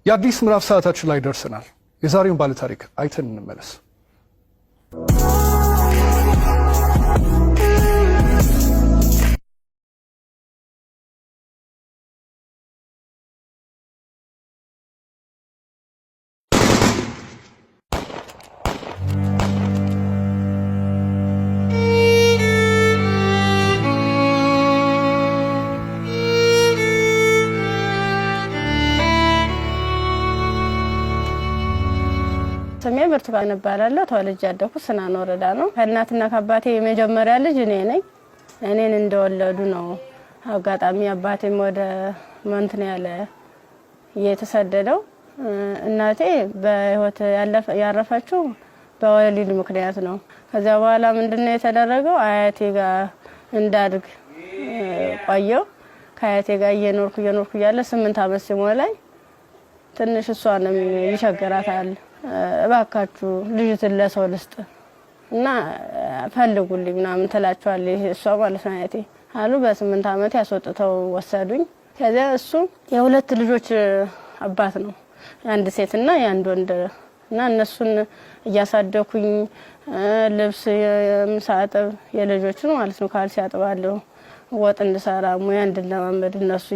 የአዲስ ምዕራፍ ሰዓታችን ላይ ደርሰናል። የዛሬውን ባለታሪክ አይተን እንመለስ። ስሜ ብርቱካን እባላለሁ። ተወልጄ ያደኩት ስናን ወረዳ ነው። ከእናትና ከአባቴ የመጀመሪያ ልጅ እኔ ነኝ። እኔን እንደወለዱ ነው። አጋጣሚ አባቴም ወደ መንትን ያለ የተሰደደው። እናቴ በህይወት ያረፈችው በወሊድ ምክንያት ነው። ከዚያ በኋላ ምንድነው የተደረገው? አያቴ ጋር እንዳድግ ቆየው። ከአያቴ ጋር እየኖርኩ እየኖርኩ እያለ 8 ዓመት ሲሞላኝ ትንሽ እሷንም ይቸግራታል፣ እባካችሁ ልጅትን ለሰው ልስጥ እና ፈልጉልኝ ምናምን ትላቸዋለች እሷ ማለት ነው አያቴ አሉ። በ8 ዓመት ያስወጥተው ወሰዱኝ። ከዚያ እሱ የሁለት ልጆች አባት ነው፣ የአንድ ሴትና የአንድ ወንድ እና እነሱን እያሳደኩኝ ልብስ የምሳጥብ የልጆችን ማለት ነው ካልሲ አጥባለሁ፣ ወጥ እንድሰራ ሙያ እንድለማመድ እነሱ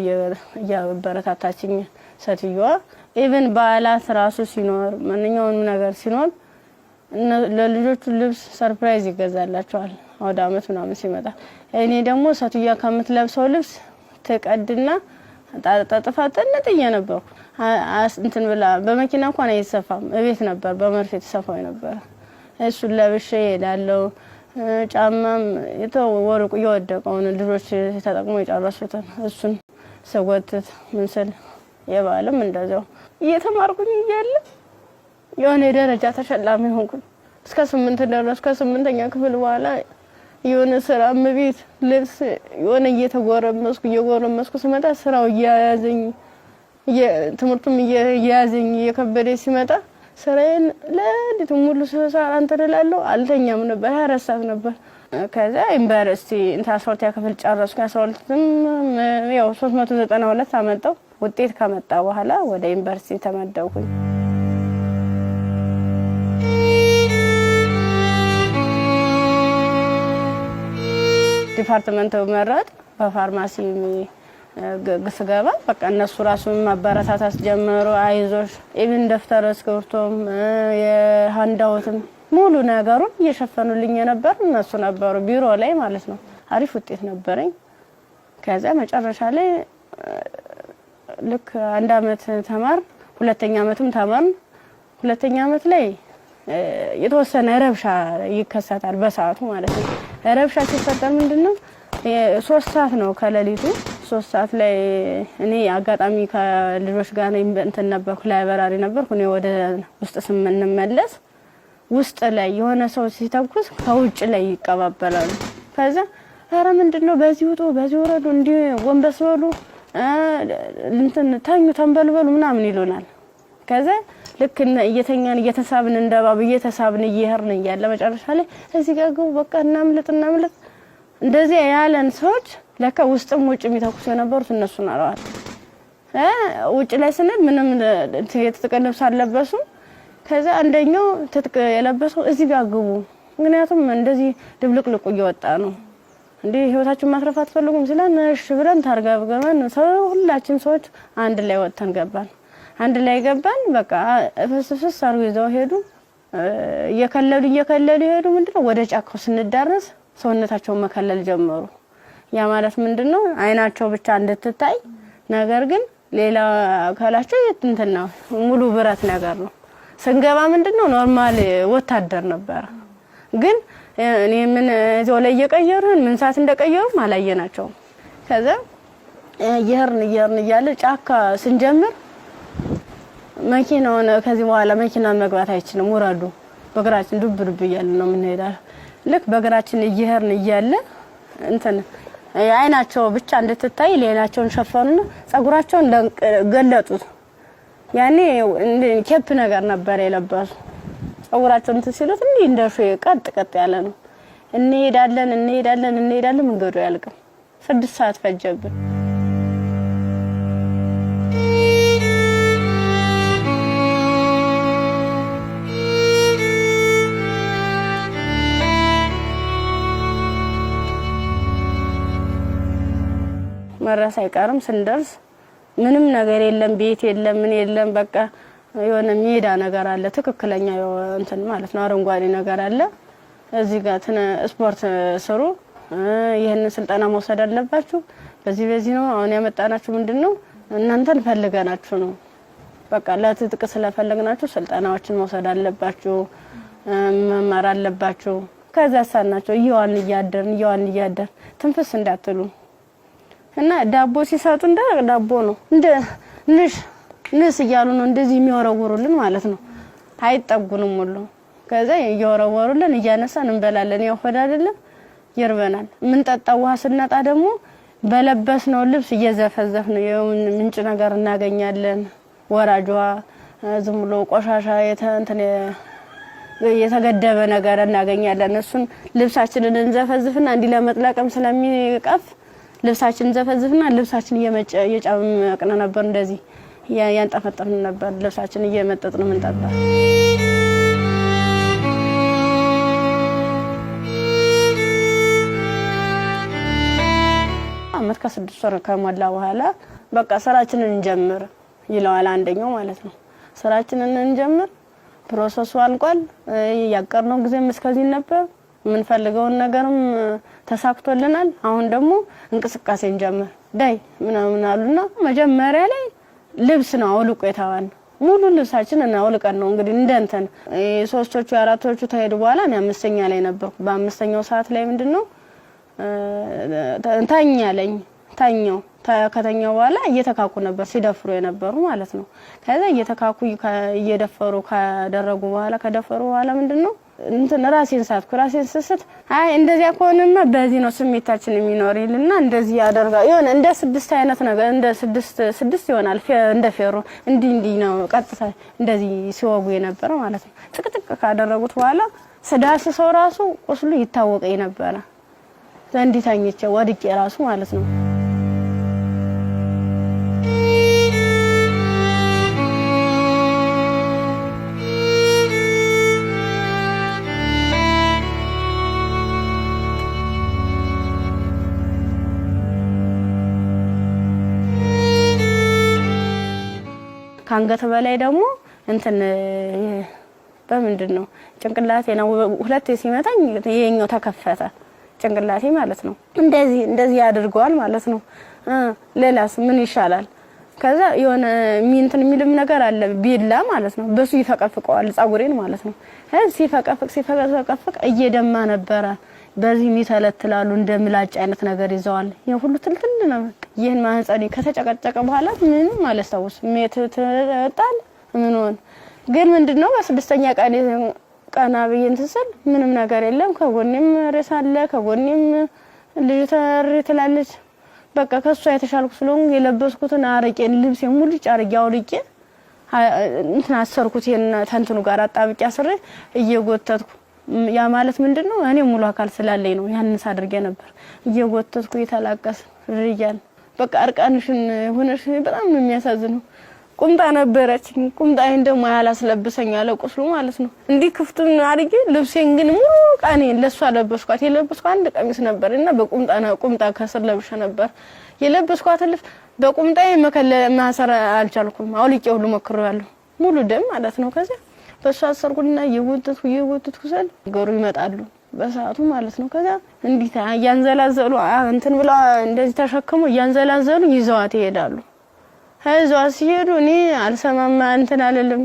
እያበረታታችኝ ሴትዮዋ even በዓላት ራሱ ሲኖር ማንኛውንም ነገር ሲኖር ለልጆቹ ልብስ surprise ይገዛላቸዋል። አውደ አመት ምናምን ሲመጣ እኔ ደግሞ ሴትዮዋ ከምትለብሰው ልብስ ትቀድና ጠጥፋ ጥንጥዬ ነበርኩ። እንትን ብላ በመኪና እንኳን አይሰፋም፣ እቤት ነበር በመርፌ የተሰፋው ነበረ። እሱን ለብሼ እሄዳለሁ። ጫማም ወርቁ እየወደቀውን ልጆች ተጠቅሞ የጨረሱትን እሱን ስጎትት ምን ስል የበዓልም እንደዚያው እየተማርኩኝ እያለ የሆነ የደረጃ ተሸላሚ ሆንኩኝ። እስከ 8 ደረስኩ። ከስምንተኛ ክፍል በኋላ የሆነ ስራ እመቤት ልብስ የሆነ እየተጎረመስኩ እየጎረመስኩ ስመጣ ስራው እያያዘኝ ትምህርቱም እየያዘኝ እየከበደ ሲመጣ ስራዬን ለሊቱ ሙሉ ስሰራ እንትን እላለሁ። አልተኛም ነበር፣ 24 ሰዓት ነበር። ከዛ ዩኒቨርሲቲ እንትን 12ኛ ክፍል ጨረስኩ። 12ም ያው 392 አመጣው። ውጤት ከመጣ በኋላ ወደ ዩኒቨርሲቲ ተመደብኩኝ። department መረጥ በፋርማሲ ስገባ በቃ እነሱ ራሱ ማበረታታት ጀመሩ። አይዞሽ even ደብተር እስክሪብቶም የ handout ም ሙሉ ነገሩን እየሸፈኑልኝ የነበር እነሱ ነበሩ፣ ቢሮ ላይ ማለት ነው። አሪፍ ውጤት ነበረኝ። ከዚያ መጨረሻ ላይ ልክ አንድ አመት ተማር፣ ሁለተኛ አመትም ተማርን። ሁለተኛ አመት ላይ የተወሰነ ረብሻ ይከሰታል፣ በሰዓቱ ማለት ነው። ረብሻ ሲፈጠር ምንድነው 3 ሰዓት ነው ከሌሊቱ 3 ሰዓት ላይ እኔ አጋጣሚ ከልጆች ጋር እንትን ነበርኩ፣ library ነበርኩ። እኔ ወደ ውስጥ ስንመለስ ውስጥ ላይ የሆነ ሰው ሲተኩስ ከውጭ ላይ ይቀባበላሉ። ከዛ ኧረ ምንድን ነው በዚህ ውጡ፣ በዚህ ውረዱ፣ እንዲህ ጎንበስ በሉ፣ እንትን ተኙ፣ ተንበልበሉ ምናምን ይሉናል። ከዛ ልክ እየተኛን እየተሳብን እንደባብ እየተሳብን እየሄድን እያለ መጨረሻ ላይ እዚህ ጋር ግቡ፣ በቃ እናምልጥ፣ እናምልጥ እንደዚህ ያለን ሰዎች ለካ ውስጥም ውጭ የሚተኩሱ የነበሩት እነሱ ናረዋል። ውጭ ላይ ስንል ምንም የትጥቅ ልብስ አልለበሱም። ከዛ አንደኛው ትጥቅ የለበሰው እዚህ ጋር ግቡ፣ ምክንያቱም እንደዚህ ድብልቅልቁ እየወጣ ነው እንዴ ህይወታችሁን ማትረፍ አትፈልጉም ሲለን እሺ ብለን ታርገብገበን ሰው ሁላችን ሰዎች አንድ ላይ ወጥተን ገባን። አንድ ላይ ገባን። በቃ ፍስፍስ አርጎ ይዘው ሄዱ። እየከለሉ እየከለሉ ሄዱ። ምንድነው ወደ ጫካው ስንዳረስ ሰውነታቸውን መከለል ጀመሩ። ያ ማለት ምንድነው አይናቸው ብቻ እንድትታይ፣ ነገር ግን ሌላ አካላቸው እንትን ነው ሙሉ ብረት ነገር ነው። ስንገባ ምንድነው normal ወታደር ነበረ። ግን እኔ ምን እዚያው ላይ እየቀየሩን ምን ሰዓት እንደቀየሩም አላየናቸውም። ከዛ እየሄድን እየሄድን እያለ ጫካ ስንጀምር መኪናውን ከዚህ በኋላ መኪና መግባት አይችልም፣ ውረዱ፣ በእግራችን ዱብ ዱብ እያለ ነው የምንሄዳል። ልክ በእግራችን እየሄድን እያለ እንትን አይናቸው ብቻ እንድትታይ ሌላቸውን ሸፈኑና ጸጉራቸውን ገለጡት። ያኔ cap ነገር ነበር የለበሱ። ጸጉራቸውን እንትን ሲሉት እንዲህ እንደ ቀጥ ቀጥ ያለ ነው። እንሄዳለን እንሄዳለን እንሄዳለን፣ መንገዱ አያልቅም። 6 ሰዓት ፈጀብን። መድረስ አይቀርም። ስንደርስ ምንም ነገር የለም፣ ቤት የለም፣ ምን የለም። በቃ የሆነ ሜዳ ነገር አለ፣ ትክክለኛ እንትን ማለት ነው፣ አረንጓዴ ነገር አለ። እዚህ ጋር ስፖርት ስሩ፣ ይህንን ስልጠና መውሰድ አለባችሁ። በዚህ በዚህ ነው አሁን ያመጣናችሁ። ምንድን ነው እናንተን ፈልገናችሁ ነው። በቃ ለትጥቅ ስለፈለግናችሁ ስልጠናዎችን መውሰድ አለባችሁ፣ መማር አለባችሁ። ከዛ ሳናቸው እየዋልን እያደርን እየዋልን እያደርን ትንፍስ እንዳትሉ እና ዳቦ ሲሰጡ እንደ ዳቦ ነው እንደ ንሽ ንስ እያሉ ነው እንደዚህ የሚወረውሩልን ማለት ነው። አይጠጉንም ሁሉ ከዛ እየወረወሩልን እያነሳን እንበላለን። ያው ሆድ አይደለም ይርበናል። የምንጠጣው ውሃ ስናጣ ደግሞ በለበስነው ልብስ እየዘፈዘፍ ነው ምንጭ ነገር እናገኛለን። ወራጇ ዝም ብሎ ቆሻሻ እንትን የተገደበ ነገር እናገኛለን። እሱን ልብሳችንን እንዘፈዝፍና እንዲህ ለመጥለቅም ስለሚቀፍ ልብሳችንን እንዘፈዝፍና ልብሳችን እየጨመቅን ነበር፣ እንደዚህ ያንጠፈጠፍን ነበር። ልብሳችን እየመጠጥን ምንጠጣ። አመት ከ6 ወር ከሞላ በኋላ በቃ ስራችንን እንጀምር ይለዋል አንደኛው ማለት ነው። ስራችንን እንጀምር፣ process ኡ አልቋል። ያቀርነው ጊዜም እስከዚህ ነበር። የምንፈልገውን ነገርም ተሳክቶልናል። አሁን ደግሞ እንቅስቃሴ እንጀምር ዳይ ምናምን አሉና መጀመሪያ ላይ ልብስ ነው አውልቆ የተባልነው። ሙሉ ልብሳችን አውልቀን ነው እንግዲህ እንደ እንትን ሶስቶቹ አራቶቹ ተሄዱ በኋላ እኔ አምስተኛ ላይ ነበርኩ። በአምስተኛው ሰዓት ላይ ምንድን ነው ተኛ አለኝ። ተኛው። ከተኛው በኋላ እየተካኩ ነበር ሲደፍሩ የነበሩ ማለት ነው። ከዛ እየተካኩ እየደፈሩ ካደረጉ በኋላ ከደፈሩ በኋላ ምንድን ነው እንትን ራሴን ሳትኩ። ራሴን ስስት አይ እንደዚያ ከሆነማ በዚህ ነው ስሜታችን የሚኖር ይልና እንደዚህ ያደርጋል። የሆነ እንደ ስድስት አይነት ነገር እንደ ስድስት ስድስት ይሆናል እንደ ፌሮ እንዲህ እንዲህ ነው ቀጥታ እንደዚህ ሲወጉ የነበረ ማለት ነው። ጥቅጥቅ ካደረጉት በኋላ ስዳስሰው ራሱ ቁስሉ ይታወቀኝ ነበረ። እንዲህ ተኝቼ ወድቄ ራሱ ማለት ነው። ከአንገት በላይ ደግሞ እንትን በምንድን ነው ጭንቅላቴ ነው ሁለቴ ሲመታኝ ይሄኛው ተከፈተ ጭንቅላቴ ማለት ነው። እንደዚህ እንደዚህ ያድርገዋል ማለት ነው። ሌላስ ምን ይሻላል? ከዛ የሆነ እንትን የሚልም ነገር አለ ቢላ ማለት ነው። በሱ ይፈቀፍቀዋል ጸጉሬን ማለት ነው። ሲፈቀፍቅ ሲፈቀፍቅ እየደማ ነበረ። በዚህ የሚተለትላሉ እንደ ምላጭ አይነት ነገር ይዘዋል። ይሄ ሁሉ ትልትል ነው። ይህን ማህፀኔ ከተጨቀጨቀ በኋላ ምንም አላስታውስም። ጣል ምን ሆነ ግን ምንድነው በስድስተኛ ቀን ቀና ብዬ እንትን ስል ምንም ነገር የለም። ከጎኔም ሬሳ አለ፣ ከጎኔም ልጅ ተሪ ትላለች። በቃ ከሷ የተሻልኩ ስለሆንኩ የለበስኩትን አረቄን ልብሴን ሙልጭ አርጌ አውልቄ እንትን አሰርኩት። ይሄን ተንትኑ ጋር አጣብቄ አስሬ እየጎተትኩ ያ ማለት ምንድነው እኔ ሙሉ አካል ስላለኝ ነው ያንን ሳድርጌ ነበር። እየጎተትኩ እየተላቀስ ርያን በቃ እርቃንሽን ሆነሽ በጣም ነው የሚያሳዝነው። ቁምጣ ነበረችኝ። ቁምጣዬን ደግሞ ያላስለብሰኝ አለ ቁስሉ ማለት ነው። እንዲህ ክፍቱን አድርጌ ልብሴን ግን ሙሉ ቃኔን ለሷ ለበስኳት። የለበስኳት አንድ ቀሚስ ነበር እና በቁምጣ ቁምጣ ከስር ለብሼ ነበር የለበስኳትን ልብስ በቁምጣዬ መከለ ማሰር አልቻልኩም። አውልቄ ሁሉ ሞክሬያለሁ። ሙሉ ደም ማለት ነው። ከዚያ በሷ አሰርኩና እየጎተትኩ እየጎተትኩ ስል ገሩ ይመጣሉ በሰዓቱ ማለት ነው። ከዚያ እንዲህ እያንዘላዘሉ እንትን ብለው እንደዚህ ተሸክመው እያንዘላዘሉ ይዘዋት ይሄዳሉ። ይዘዋት ሲሄዱ እኔ አልሰማማ እንትን አልልም።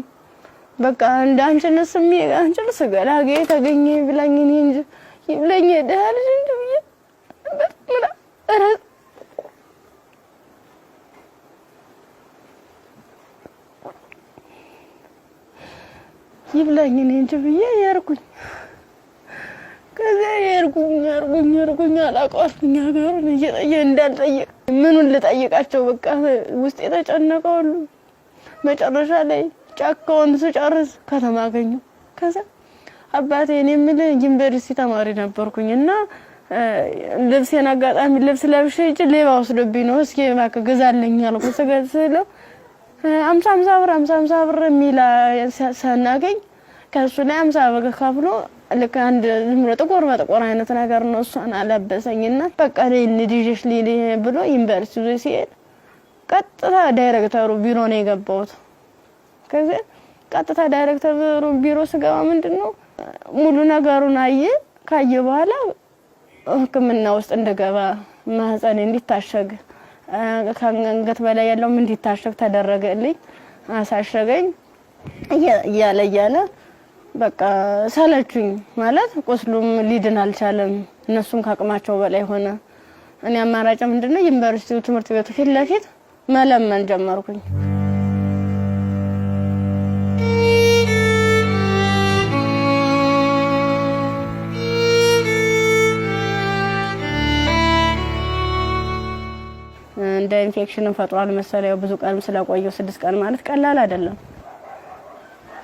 በቃ እንደ አንቺንስ አንቺንስ ገላጌ ተገኘ ብላኝ እኔ እንጂ ይብለኝ ደህና ልጅ እንጂ ብዬ በጣም ይብላኝ እኔ እንጂ ብዬ የርኩኝ። ከዚያ የርኩኝ የርኩኝ የርኩኝ አላውቀዋለሁኝ ሀገሩን እየጠየ እንዳልጠየቅ ምኑን ልጠይቃቸው በቃ ውስጥ የተጨነቀ ሁሉ መጨረሻ ላይ ጫካውን ስጨርስ ከተማ አገኘሁ። ከዛ አባቴ እኔ የምልህ ዩኒቨርሲቲ ተማሪ ነበርኩኝ እና ልብሴን አጋጣሚ ልብስ ለብሼ ሂጅ ሌባ ወስዶብኝ ነው፣ እስኪ እባክህ ግዛልኝ አልኩት። ስለው 50 50 ብር 50 50 ብር የሚል ስናገኝ ከእሱ ላይ 50 ብር ከፍሎ ልክ አንድ ዝም ብሎ ጥቁር በጥቁር አይነት ነገር ነው። እሷን አለበሰኝና በቃ ልጅሽ ልሂድ ብሎ ዩኒቨርሲቲ ይዞ ሲሄድ ቀጥታ ዳይሬክተሩ ቢሮ ነው የገባሁት። ከዚያ ቀጥታ ዳይሬክተሩ ቢሮ ስገባ ምንድን ነው ሙሉ ነገሩን አየ። ካየ በኋላ ሕክምና ውስጥ እንደገባ ማህፀኔ እንዲታሸግ ከአንገት በላይ ያለውም እንዲታሸግ ተደረገልኝ። አሳሸገኝ። እያለ እያለ በቃ ሰለቹኝ። ማለት ቁስሉም ሊድን አልቻለም። እነሱም ከአቅማቸው በላይ ሆነ። እኔ አማራጭ ምንድነው ዩኒቨርሲቲው ትምህርት ቤቱ ፊት ለፊት መለመን ጀመርኩኝ። እንደ ኢንፌክሽንም ፈጥሯል መሰለኝ። ብዙ ቀንም ስለቆየው 6 ቀን ማለት ቀላል አይደለም።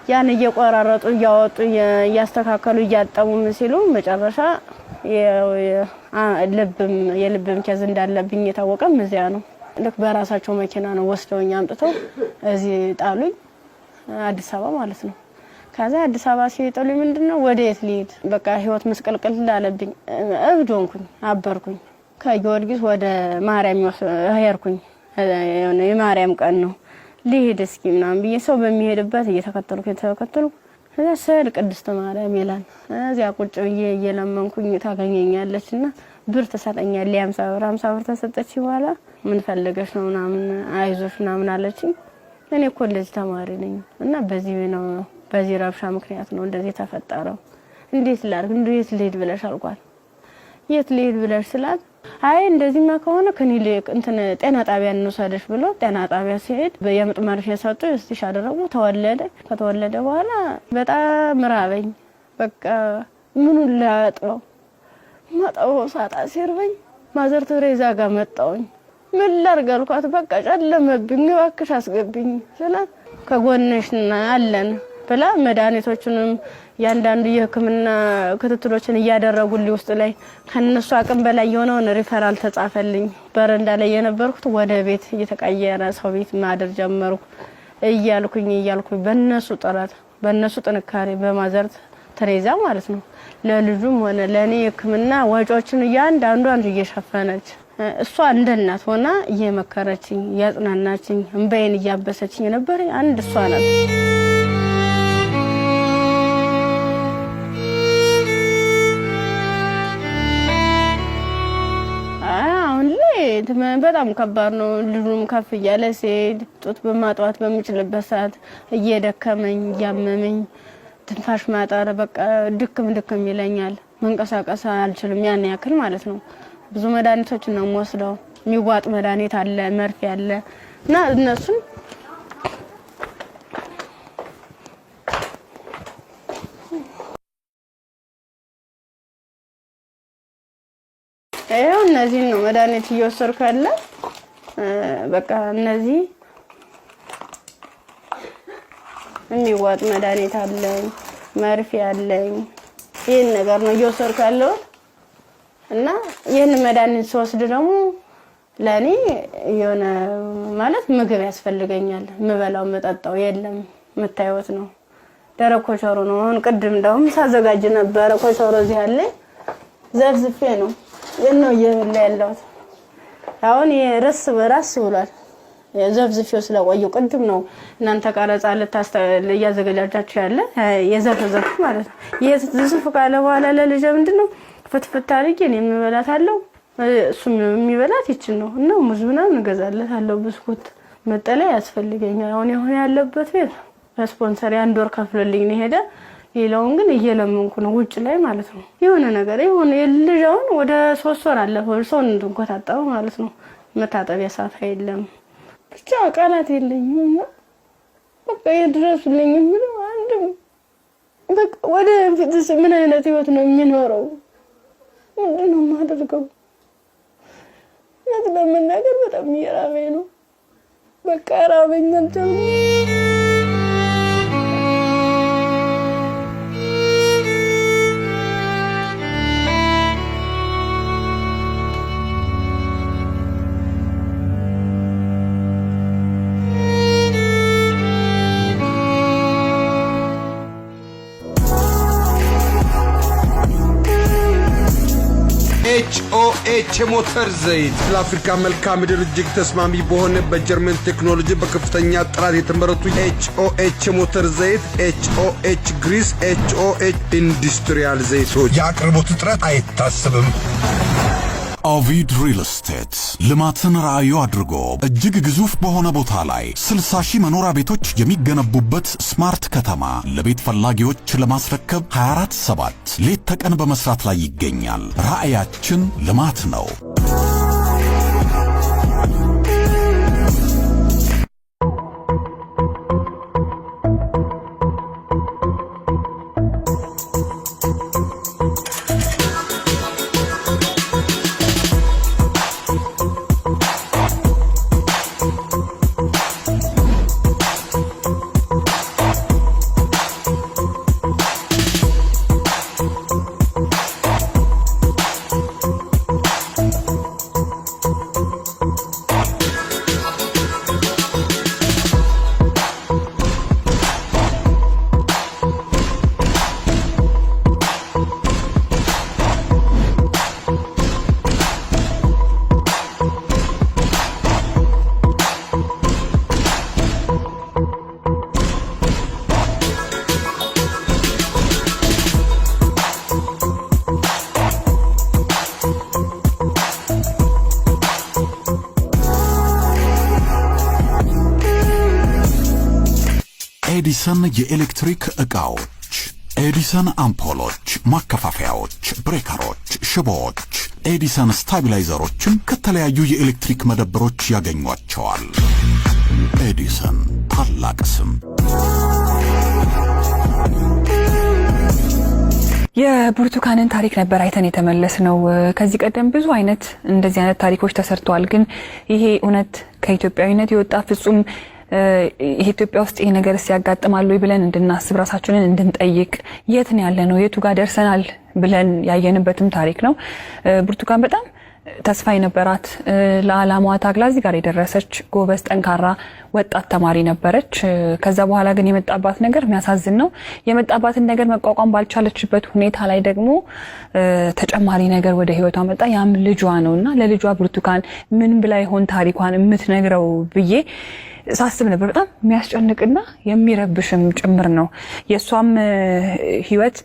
ያን እየቆራረጡ እያወጡ እያስተካከሉ እያጠቡ ምን ሲሉ መጨረሻ ልብም የልብም case እንዳለብኝ የታወቀም እዚያ ነው። ልክ በራሳቸው መኪና ነው ወስደውኝ አምጥተው እዚህ ጣሉኝ፣ አዲስ አበባ ማለት ነው። ከዛ አዲስ አበባ ሲጥሉኝ ምንድነው ወደ የት ልሂድ? በቃ ህይወት ምስቅልቅል አለብኝ። እብድ ሆንኩኝ፣ አበርኩኝ። ከጊዮርጊስ ወደ ማርያም ሄድኩኝ። የማርያም ቀን ነው፣ ልሂድ እስኪ ምናምን ብዬ ሰው በሚሄድበት እየተከተልኩ እየተከተልኩ እዛ ስዕል ቅድስት ማርያም ይላል። እዚያ ቁጭ ብዬ እየለመንኩኝ ታገኘኛለች እና ብር ትሰጠኛለች። 50 ብር 50 ብር ተሰጠች። በኋላ ምን ፈልገሽ ነው ምናምን አይዞሽ ምናምን አለችኝ። እኔ እኮ እንደዚህ ተማሪ ነኝ እና በዚህ ነው በዚህ ረብሻ ምክንያት ነው እንደዚህ የተፈጠረው። እንዴት ላድርግ እንዴት ልሂድ ብለሽ አልኳት። የት ልሂድ ብለሽ ስላት አይ እንደዚህማ ከሆነ ክሊኒክ እንትን ጤና ጣቢያ እንውሰድሽ ብሎ ጤና ጣቢያ ሲሄድ የምጥ መርፌ ሰጡ፣ stitch አደረጉ። ተወለደ። ከተወለደ በኋላ በጣም ራበኝ። በቃ ምኑን ላጥበው ማጠበው ሳጣ ሲርበኝ ማዘር ቴሬዛ ጋር መጣሁኝ። ምን ላድርግ አልኳት። በቃ ጨለመብኝ፣ እባክሽ አስገብኝ ስላት ከጎንሽ አለን ብላ መድኃኒቶቹንም ያንዳንዱ የሕክምና ክትትሎችን እያደረጉልኝ ውስጥ ላይ ከነሱ አቅም በላይ የሆነውን ሪፈራል ተጻፈልኝ። በረንዳ ላይ የነበርኩት ወደ ቤት እየተቀየረ ሰው ቤት ማደር ጀመርኩ። እያልኩኝ እያልኩኝ በነሱ ጥረት በነሱ ጥንካሬ በማዘር ቴሬዛ ማለት ነው ለልጁም ሆነ ለእኔ የሕክምና ወጪዎችን እያንዳንዷን እየሸፈነች እሷ እንደ እናት ሆና እየመከረችኝ እያጽናናችኝ እምባዬን እያበሰችኝ የነበረ አንድ እሷ ናት። አሁን ላይ በጣም ከባድ ነው። ልጁም ከፍ እያለ ሲሄድ ጡት በማጥዋት በምችልበት ሰዓት እየደከመኝ እያመመኝ ትንፋሽ ማጠር በቃ ድክም ድክም ይለኛል። መንቀሳቀስ አልችልም ያን ያክል ማለት ነው። ብዙ መድኃኒቶችን ነው የምወስደው። የሚዋጥ መድኃኒት አለ፣ መርፌ አለ እና እነሱን ይኸው እነዚህን ነው መድኃኒት እየወሰድኩ ያለ። በቃ እነዚህ የሚዋጥ መድኃኒት አለኝ፣ መርፌ አለኝ። ይህን ነገር ነው እየወሰድኩ ያለሁት እና ይህን መድኃኒት ስወስድ ደግሞ ለእኔ የሆነ ማለት ምግብ ያስፈልገኛል። የምበላው የምጠጣው የለም። የምታዩት ነው፣ ደረቅ ኮቸሮ ነው። አሁን ቅድም እንደውም ሳዘጋጅ ነበረ ኮቸሮ እዚህ አለ፣ ዘፍዝፌ ነው ይህን ነው እየበላ ያለሁት። አሁን ርስ በራስ ብሏል። ዘፍዝፌው ስለቆየው ቅድም ነው እናንተ ቀረጻ እያዘገጃጃችሁ ያለ የዘፈዘፉ ማለት ነው። ዝፍዝፍ ካለ በኋላ ለልጄ ምንድን ነው ፍትፍት አድርጌ እኔ የምበላታለሁ፣ እሱም የሚበላት ይችን ነው እና ሙዝ ምናምን እገዛለታለሁ፣ ብስኩት፣ መጠለያ ያስፈልገኛል። አሁን የሆነ ያለበት ቤት በስፖንሰር የአንድ ወር ከፍሎልኝ ነው የሄደ። ሌላውን ግን እየለመንኩ ነው ውጭ ላይ ማለት ነው። የሆነ ነገር የሆነ የልጅ አሁን ወደ 3 ወር አለፈው ሰውን እንድንኮታጠበ ማለት ነው። መታጠቢያ ሳፋ የለም። ብቻ ቃላት የለኝም እና በቃ የድረሱልኝ የምለው አንድም በቃ ወደ ፊትስ ምን አይነት ህይወት ነው የሚኖረው? ምንድን ነው የማደርገው? እውነት ለመናገር በጣም እየራበኝ ነው። በቃ ራበኝ አልቻልኩም። H የሞተር ዘይት ለአፍሪካ መልክዓ ምድር እጅግ ተስማሚ በሆነ በጀርመን ቴክኖሎጂ በከፍተኛ ጥራት የተመረቱ HOH የሞተር ዘይት፣ HOH grease፣ HOH industrial ዘይቶች። የአቅርቦት እጥረት አይታሰብም። ኦቪድ ሪል ስቴት ልማትን ራዕዩ አድርጎ እጅግ ግዙፍ በሆነ ቦታ ላይ 60 ሺህ መኖሪያ ቤቶች የሚገነቡበት smart ከተማ ለቤት ፈላጊዎች ለማስረከብ 24/7 ሌት ተቀን በመስራት ላይ ይገኛል። ራዕያችን ልማት ነው። ኤዲሰን የኤሌክትሪክ ዕቃዎች፣ ኤዲሰን አምፖሎች፣ ማከፋፈያዎች፣ breaker ኦች፣ ሽቦዎች፣ ኤዲሰን stabilizer ኦችን ከተለያዩ የኤሌክትሪክ መደብሮች ያገኟቸዋል። ኤዲሰን ታላቅ ስም። የብርቱካንን ታሪክ ነበር አይተን የተመለስነው። ከዚህ ቀደም ብዙ አይነት እንደዚህ አይነት ታሪኮች ተሰርተዋል። ግን ይሄ እውነት ከኢትዮጵያዊነት የወጣ ፍጹም ኢትዮጵያ ውስጥ ይሄ ነገር ያጋጥማል ወይ ብለን እንድናስብ ራሳችንን እንድንጠይቅ የት ነው ያለነው የቱ ጋር ደርሰናል ብለን ያየንበትም ታሪክ ነው። ብርቱካን በጣም ተስፋ የነበራት፣ ለዓላማዋ ታግላ እዚህ ጋር የደረሰች ጎበዝ፣ ጠንካራ ወጣት ተማሪ ነበረች። ከዛ በኋላ ግን የመጣባት ነገር የሚያሳዝን ነው። የመጣባትን ነገር መቋቋም ባልቻለችበት ሁኔታ ላይ ደግሞ ተጨማሪ ነገር ወደ ህይወቷ መጣ። ያም ልጇ ነው እና ለልጇ ብርቱካን ምን ብላ ይሆን ታሪኳን የምትነግረው ብዬ ሳስብ ነበር። በጣም የሚያስጨንቅና የሚረብሽም ጭምር ነው። የእሷም ህይወት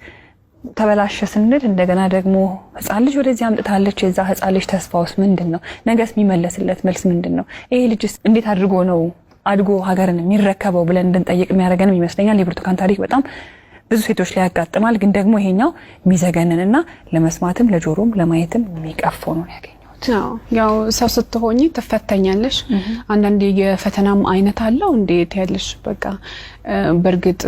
ተበላሸ ስንል እንደገና ደግሞ ህፃን ልጅ ወደዚህ አምጥታለች። የዛ ህፃን ልጅ ተስፋውስ ምንድን ነው? ነገስ የሚመለስለት መልስ ምንድን ነው? ይሄ ልጅስ እንዴት አድርጎ ነው አድጎ ሀገርን የሚረከበው ብለን እንድንጠይቅ የሚያደርገንም ይመስለኛል። የብርቱካን ታሪክ በጣም ብዙ ሴቶች ላይ ያጋጥማል። ግን ደግሞ ይሄኛው የሚዘገንንና ለመስማትም ለጆሮም ለማየትም የሚቀፈው ነው ያገኘሁት። ያው ሰው ስትሆኚ ትፈተኛለሽ። አንዳንዴ የፈተናም አይነት አለው እንዴት ያለሽ በቃ በእርግጥ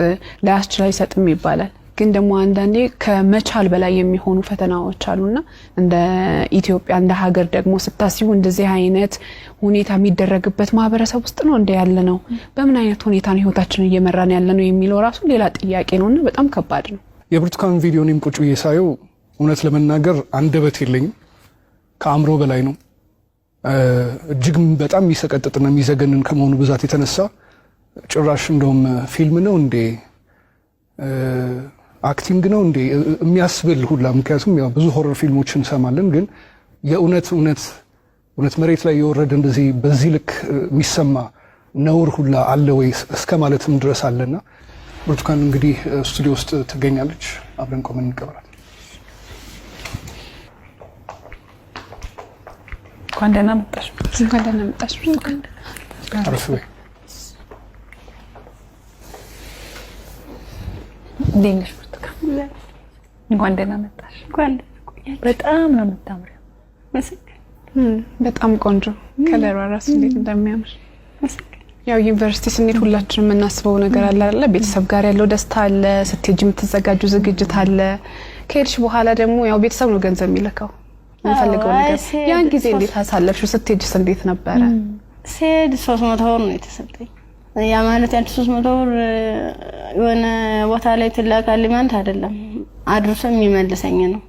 ላያስችል አይሰጥም ይባላል። ግን ደግሞ አንዳንዴ ከመቻል በላይ የሚሆኑ ፈተናዎች አሉና እንደ ኢትዮጵያ እንደ ሀገር ደግሞ ስታስቡ እንደዚህ አይነት ሁኔታ የሚደረግበት ማህበረሰብ ውስጥ ነው እንደ ያለ ነው። በምን አይነት ሁኔታ ነው ህይወታችንን እየመራን ያለ ነው የሚለው ራሱ ሌላ ጥያቄ ነውና በጣም ከባድ ነው። የብርቱካን ቪዲዮ እኔም ቁጭ ብዬ ሳየው እውነት ለመናገር አንደበት የለኝም። ከአእምሮ በላይ ነው። እጅግ በጣም የሚሰቀጥጥና የሚዘገንን ከመሆኑ ብዛት የተነሳ ጭራሽ እንደውም ፊልም ነው እንዴ፣ acting ነው እንዴ የሚያስብል ሁላ። ምክንያቱም ያው ብዙ horror ፊልሞች እንሰማለን፣ ግን የእውነት እውነት እውነት መሬት ላይ የወረደ እንደዚህ በዚህ ልክ የሚሰማ ነውር ሁላ አለ ወይ እስከ ማለትም ድረስ አለና ብርቱካን እንግዲህ ስቱዲዮ ውስጥ ትገኛለች። አብረን ቆመን እንቀበላለን። እንኳን ደህና መጣሽ። እንኳን ደህና መጣሽ። አረፍ በይ። እንዴት ነሽ ብርቱካን? እንኳን ደህና መጣሽ። በጣም ነው የምታምሪው። በጣም ቆንጆ ከለሯ ራሱ እንዴት እንደሚያምር። ያው ዩኒቨርሲቲ ስንሄድ ሁላችንም የምናስበው ነገር አለ አይደለ? ቤተሰብ ጋር ያለው ደስታ አለ፣ ስትሄጂ የምትዘጋጁ ዝግጅት አለ። ከሄድሽ በኋላ ደግሞ ያው ቤተሰብ ነው ገንዘብ የሚልከው የምፈልገው ነገር። ያን ጊዜ እንዴት አሳለፍሽው? ስትሄጂስ እንዴት ነበረ? ስሄድ 300 ብር ነው የተሰጠኝ። ያ ማለት ያንቺ 300 ብር የሆነ ቦታ ላይ ትላካለች ማለት አይደለም፣ አድርሶ የሚመልሰኝ ነው።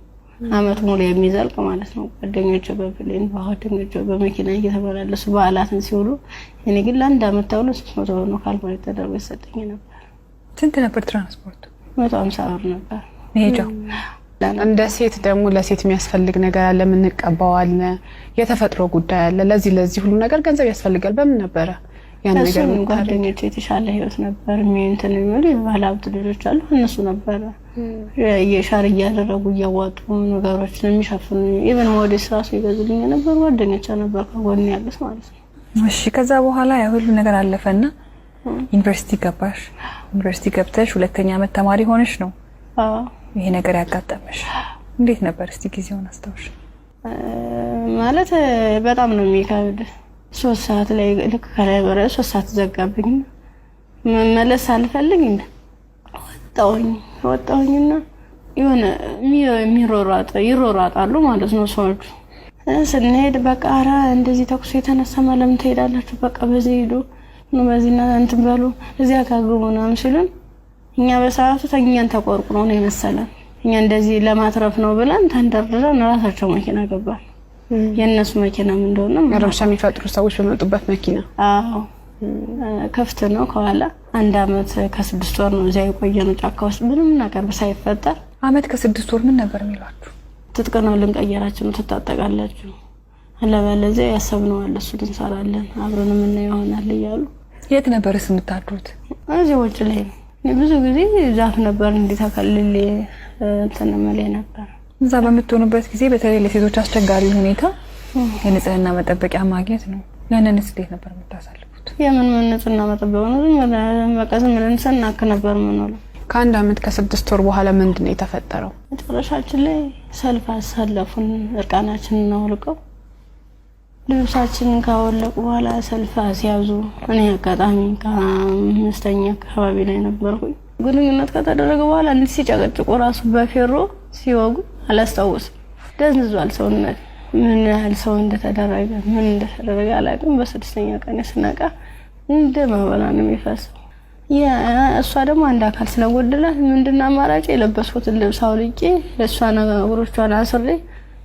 አመት ሙሉ የሚዘልቅ ማለት ነው። ጓደኞቼ በ plane ጓደኞቼ በመኪና እየተመላለሱ በዓላትን ሲውሉ፣ እኔ ግን ለአንድ አመት ተብሎ 300 ብር ነው calculate ተደርጎ የተሰጠኝ ነበር። ስንት ነበር ትራንስፖርቱ? 150 ብር ነበር መሄጃው። እንደ ሴት ደግሞ ለሴት የሚያስፈልግ ነገር አለ፣ የምንቀባው አለ፣ የተፈጥሮ ጉዳይ አለ። ለዚህ ለዚህ ሁሉ ነገር ገንዘብ ያስፈልጋል። በምን ነበረ ያን ነገር? ጓደኞች የተሻለ ህይወት ነበር እንትን የሚሉ የባለ ሀብት ልጆች አሉ። እነሱ ነበረ የ share እያደረጉ እያዋጡ ነገሮችን የሚሸፍኑ፣ even ሞዴስ ራሱ ይገዙልኝ ነበር ጓደኞች ነበር ከጎን ያሉት ማለት ነው። እሺ፣ ከዛ በኋላ ያ ሁሉ ነገር አለፈና ዩኒቨርሲቲ ገባሽ። ዩኒቨርሲቲ ገብተሽ ሁለተኛ ዓመት ተማሪ ሆነሽ ነው ይሄ ነገር ያጋጠመሽ። እንዴት ነበር እስቲ ጊዜውን አስታውሽ? ማለት በጣም ነው የሚከብድ። 3 ሰዓት ላይ ልክ ከላይ በረ 3 ሰዓት ዘጋብኝ። መመለስ አልፈልግ ወጣሁኝ። ወጣሁኝና የሆነ የሚሮሯጥ ይሮሯጣሉ ማለት ነው ሰዎቹ። ስንሄድ በቃ ኧረ እንደዚህ ተኩስ የተነሳ ለምን ትሄዳላችሁ? በቃ በዚህ ሂዱ፣ በዚህ እንትን በሉ፣ እዚያ ካግቡ ምናምን ሲሉን እኛ በሰዓቱ ተኛን ተቆርቁሮ ነው የመሰለን። እኛ እንደዚህ ለማትረፍ ነው ብለን ተንደርድረን ራሳቸው መኪና ገባን። የእነሱ መኪናም እንደሆነ ረብሻ የሚፈጥሩ ሰዎች በመጡበት መኪና። አዎ፣ ክፍት ነው ከኋላ። አንድ አመት ከ6 ወር ነው እዚያ የቆየ ነው ጫካ ውስጥ ምንም ነገር ሳይፈጠር። አመት ከ6 ወር ምን ነበር የሚሏችሁ? ትጥቅ ነው ልንቀየራችሁ ነው፣ ትታጠቃላችሁ፣ አለበለዚያ ያሰብነው አለ እሱን እንሰራለን አብረን የምናየው ይሆናል እያሉ። የት ነበርስ የምታድሩት? እዚህ ውጭ ላይ ነው። ብዙ ጊዜ ዛፍ ነበር እንዲህ ተከልሌ እንትን እምልህ ነበር። እዛ በምትሆኑበት ጊዜ በተለይ ለሴቶች አስቸጋሪ ሁኔታ የንጽህና መጠበቂያ ማግኘት ነው። ያንንስ እንዴት ነበር የምታሳልፉት? የምን ምን ንጽህና መጠበቅ ነው? ዝም ብለን በቃ ዝም ብለን ስናክ ነበር የምንውለው። ከአንድ አመት ከ6 ወር በኋላ ምንድን ነው የተፈጠረው? መጨረሻችን ላይ ሰልፍ አሰለፉን። እርቃናችንን አውልቀው ልብሳችንን ካወለቁ በኋላ ሰልፍ አስያዙ። እኔ አጋጣሚ ከአምስተኛ አካባቢ ላይ ነበርኩኝ። ግንኙነት ከተደረገ በኋላ እንዲህ ሲጨቀጭቁ ራሱ በፌሮ ሲወጉ አላስታውስም። ደንዝዟል ሰውነት። ምን ያህል ሰው እንደተደረገ ምን እንደተደረገ አላውቅም። በስድስተኛ ቀን ስነቃ እንደ ማበላ ነው የሚፈሰው። እሷ ደግሞ አንድ አካል ስለጎደላት ምንድን አማራጭ የለበስኩትን ልብስ አውልቄ እሷን እግሮቿን አስሬ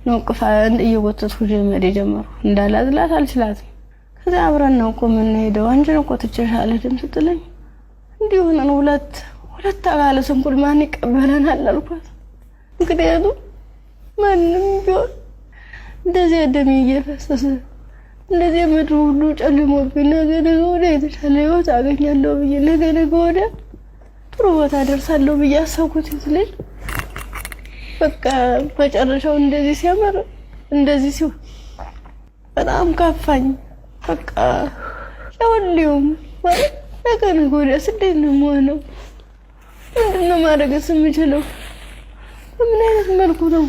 ነው ቅፋ እየጎተትኩ መሄድ የጀመርኩ። እንዳላዝላት አልችላትም። ከዚያ አብረን ነው እኮ የምንሄደው፣ አንቺን እኮ ትቼሽ አልሄድም ስትለኝ እንዲህ ሆነን ሁለት ሁለት አካለ ስንኩል ማን ይቀበለናል አልኳት። ምክንያቱም ማንም ቢሆን እንደዚያ ደሜ እየፈሰሰ እንደዚያ ምድሩ ሁሉ ጨልሞብኝ ነገ ነገ ወዲያ የተሻለ ህይወት አገኛለሁ ብዬ፣ ነገ ነገ ወዲያ ጥሩ ቦታ ደርሳለሁ ብዬ አሰብኩት ልጅ በቃ መጨረሻው እንደዚህ ሲያምር እንደዚህ ሲሆን በጣም ከፋኝ። በቃ ለሁሉም ማለት ነገ ነገ ወዲያስ እንዴት ነው የምሆነው? ምንድን ነው ማድረግስ የምችለው? በምን አይነት መልኩ ነው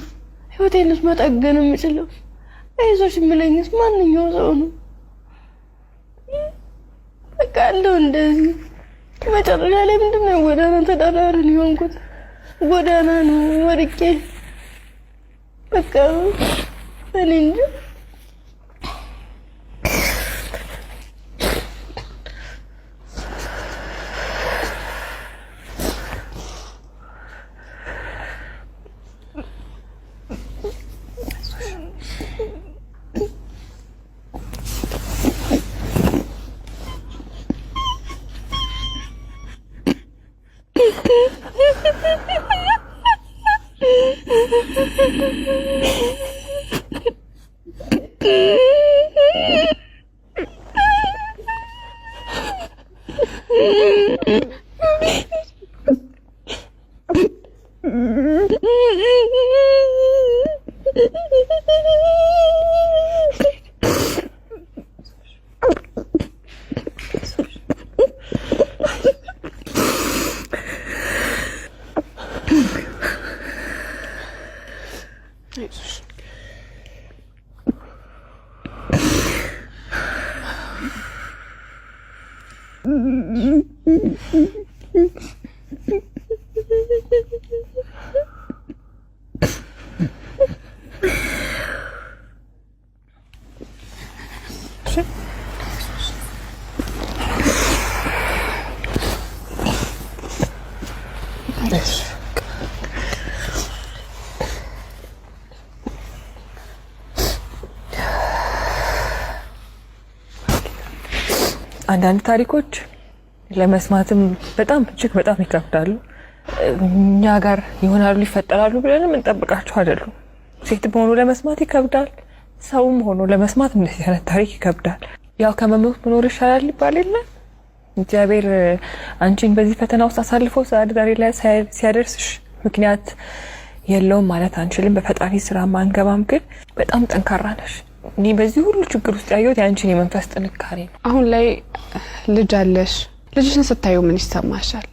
ህይወቴንስ መጠገን የምችለው? አይዞሽ የሚለኝስ ማንኛው ሰው ነው? በቃ አለው እንደዚህ መጨረሻ ላይ ምንድን ነው ጎዳና ተዳዳሪ ነው የሆንኩት። ጎዳና ነው ወድቄ በቃ እኔ እንጃ። አንዳንድ ታሪኮች ለመስማትም በጣም እጅግ በጣም ይከብዳሉ። እኛ ጋር ይሆናሉ ይፈጠራሉ ብለንም እንጠብቃቸው አይደሉም። ሴትም ሆኖ ለመስማት ይከብዳል። ሰውም ሆኖ ለመስማት እንደዚህ አይነት ታሪክ ይከብዳል። ያው ከመሞት መኖር ይሻላል ይባል የለ። እግዚአብሔር አንቺን በዚህ ፈተና ውስጥ አሳልፎ ዛሬ ላይ ሲያደርስሽ ምክንያት የለውም ማለት አንችልም። በፈጣሪ ስራ ማንገባም፣ ግን በጣም ጠንካራ ነሽ። እኔ በዚህ ሁሉ ችግር ውስጥ ያየሁት የአንቺን የመንፈስ ጥንካሬ ነው። አሁን ላይ ልጅ አለሽ። ልጅሽን ስታዩ ምን ይሰማሻል?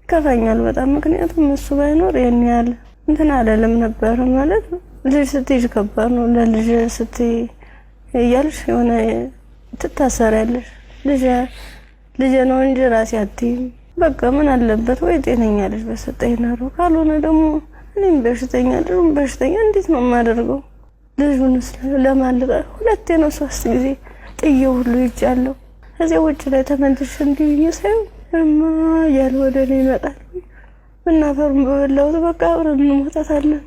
ይከፋኛል በጣም። ምክንያቱም እሱ ባይኖር ይሄን ያህል እንትን አለልም ነበረ። ማለት ልጅ ስትይዥ ከባድ ነው። ለልጅ ስትይ እያልሽ የሆነ ትታሰሪያለሽ። ልጅ ልጅ ነው እንጂ ራሴ አትይም። በቃ ምን አለበት ወይ ጤነኛ ልጅ በሰጠኝ ኖሮ፣ ካልሆነ ደግሞ እኔም በሽተኛ ልጁም በሽተኛ እንዴት ነው የማደርገው? ልጁንስ ለማልቀ ሁለቴ ነው ሶስት ጊዜ ጥዬው ሁሉ ይጃለሁ። ከዚያ ውጭ ላይ ተመልሼ እንዲህ ብዬ ሳይሆን እማ እያለ ወደ እኔ ይመጣል። እናፈሩን በበላሁት በቃ አብረን እንሞታታለን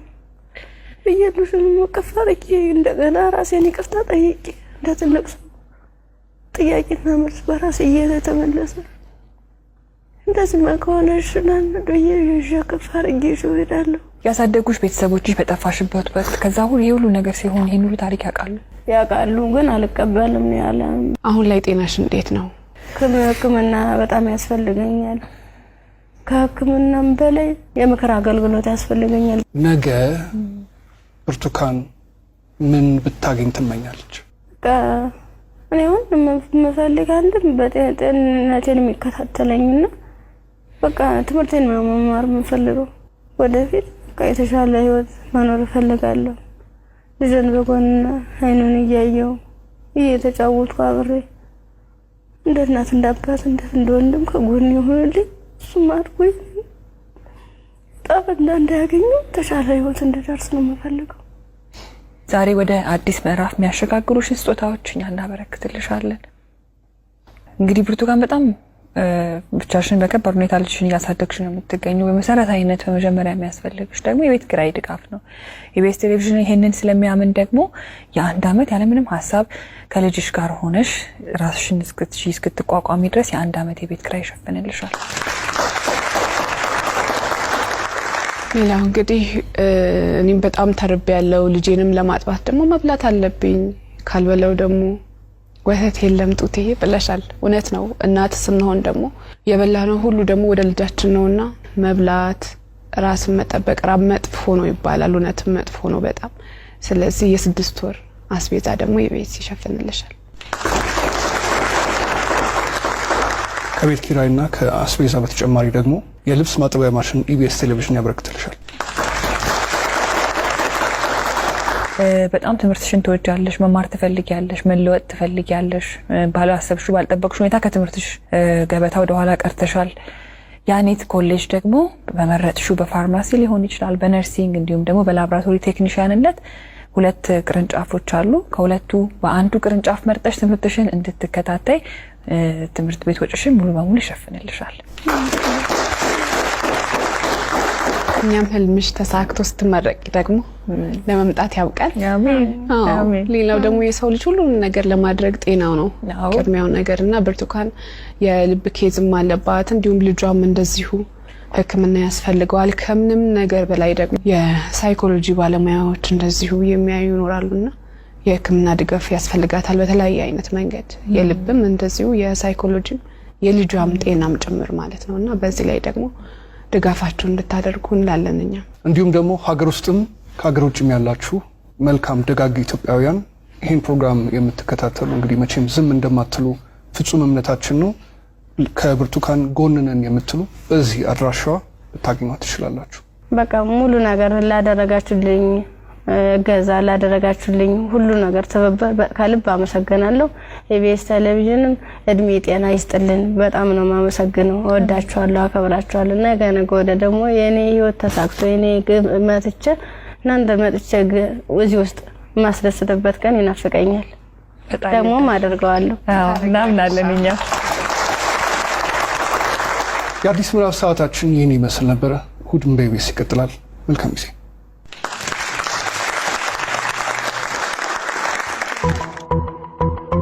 ብዬ ልጁን እቅፍ አድርጌ እንደገና ራሴን ይቅርታ ጠይቄ እንደ ትልቅ ሰው ጥያቄና መልስ በራሴ እየተመለሰ እንደዚህማ ከሆነ እሺ ብዬ ይዤ እቅፍ አድርጌ ይዤው እሄዳለሁ። ያሳደጉሽ ቤተሰቦችሽ በጠፋሽበት ወቅት ከዛ ሁሉ ይሄ ሁሉ ነገር ሲሆን ይሄን ሁሉ ታሪክ ያውቃሉ? ያውቃሉ፣ ግን አልቀበልም ነው ያለ። አሁን ላይ ጤናሽ እንዴት ነው? ሕክምና በጣም ያስፈልገኛል። ከሕክምናም በላይ የምክር አገልግሎት ያስፈልገኛል። ነገ ብርቱካን ምን ብታገኝ ትመኛለች? በቃ እኔ አሁን የምፈልግ አንድም በጤንነቴን የሚከታተለኝና በቃ ትምህርቴን ነው መማር የምፈልገው። ወደፊት በቃ የተሻለ ህይወት መኖር እፈልጋለሁ። ልጄን በጎን አይኑን እያየው እየተጫወትኩ አብሬ እንደ እናት እንደ አባት እንደ ወንድም ከጎን የሆነልኝ እሱም አድጎ ጣፍ እንዳያገኙ የተሻለ ህይወት እንድደርስ ነው የምፈልገው። ዛሬ ወደ አዲስ ምዕራፍ የሚያሸጋግሩሽን ስጦታዎች እኛ እናበረክትልሻለን። እንግዲህ ብርቱካን በጣም ብቻሽን በከባድ ሁኔታ ልጅሽን እያሳደግሽ ነው የምትገኙ። በመሰረታዊነት በመጀመሪያ የሚያስፈልግሽ ደግሞ የቤት ኪራይ ድጋፍ ነው። የኢቢኤስ ቴሌቪዥን ይሄንን ስለሚያምን ደግሞ የአንድ ዓመት ያለምንም ሀሳብ ከልጅሽ ጋር ሆነሽ ራስሽን እስክትቋቋሚ ድረስ የአንድ ዓመት የቤት ኪራይ ይሸፍንልሻል። ሌላው እንግዲህ እኔም በጣም ተርቤ ያለው ልጄንም ለማጥባት ደግሞ መብላት አለብኝ። ካልበላው ደግሞ ወተት የለም ጡቴ ብለሻል። እውነት ነው። እናት ስንሆን ደግሞ የበላነው ሁሉ ደግሞ ወደ ልጃችን ነውና መብላት፣ ራስን መጠበቅ ራብ መጥፎ ነው ይባላል። እውነትም መጥፎ ነው በጣም። ስለዚህ የ6 ወር አስቤዛ ደግሞ የቤት ይሸፍንልሻል። ከቤት ኪራይና ከአስቤዛ በተጨማሪ ደግሞ የልብስ ማጠቢያ ማሽን ኢቢኤስ ቴሌቪዥን ያበረክትልሻል። በጣም ትምህርትሽን ትወጃለሽ፣ መማር ትፈልጊያለሽ፣ መለወጥ ትፈልጊያለሽ። ባላሰብሽው ባልጠበቅሽው ሁኔታ ከትምህርትሽ ገበታ ወደ ኋላ ቀርተሻል። ያኔት ኮሌጅ ደግሞ በመረጥሽው በፋርማሲ ሊሆን ይችላል፣ በ nursing እንዲሁም ደግሞ በላብራቶሪ ቴክኒሽያንነት 2 ቅርንጫፎች አሉ። ከሁለቱ በአንዱ ቅርንጫፍ መርጠሽ ትምህርትሽን እንድትከታተይ ትምህርት ቤት ወጪሽን ሙሉ በሙሉ ይሸፍንልሻል። እኛም ህልምሽ ተሳክቶ ስትመረቂ ደግሞ ለመምጣት ያብቃል። አሜን። አሜን። ሌላው ደግሞ የሰው ልጅ ሁሉን ነገር ለማድረግ ጤናው ነው ቅድሚያው ነገርና ብርቱካን የልብ case ም አለባት፣ እንዲሁም ልጇም እንደዚሁ ሕክምና ያስፈልገዋል። ከምንም ነገር በላይ ደግሞ የሳይኮሎጂ ባለሙያዎች እንደዚሁ የሚያዩ ይኖራሉና የሕክምና ድጋፍ ያስፈልጋታል በተለያየ አይነት መንገድ። የልብም እንደዚሁ የሳይኮሎጂም የልጇም ጤናም ጭምር ማለት ነውና በዚህ ላይ ደግሞ ድጋፋችሁን እንድታደርጉ እንላለን እኛ። እንዲሁም ደግሞ ሀገር ውስጥም ከሀገር ውጭም ያላችሁ መልካም ደጋግ ኢትዮጵያውያን ይሄን ፕሮግራም የምትከታተሉ እንግዲህ መቼም ዝም እንደማትሉ ፍጹም እምነታችን ነው። ከብርቱካን ጎን ነን የምትሉ በዚህ አድራሻዋ ልታገኟት ትችላላችሁ። በቃ ሙሉ ነገር ላደረጋችሁልኝ እገዛ ላደረጋችሁልኝ ሁሉ ነገር ትብብር ከልብ አመሰግናለሁ። ኢቢኤስ ቴሌቪዥንም እድሜ ጤና ይስጥልን። በጣም ነው የማመሰግነው። እወዳችኋለሁ፣ አከብራችኋለሁ። ነገ ነገ ወዲያ ደግሞ የኔ ህይወት ተሳክቶ የኔ ግብ መጥቼ እናንተ መጥቼ እዚህ ውስጥ የማስደስትበት ቀን ይናፍቀኛል። ደግሞም አደርገዋለሁ። አዎ፣ እናምናለን እኛ። የአዲስ ምዕራፍ ሰዓታችን ይህን ይመስል ነበረ። እሁድን በኢቢኤስ ይቀጥላል። መልካም ጊዜ።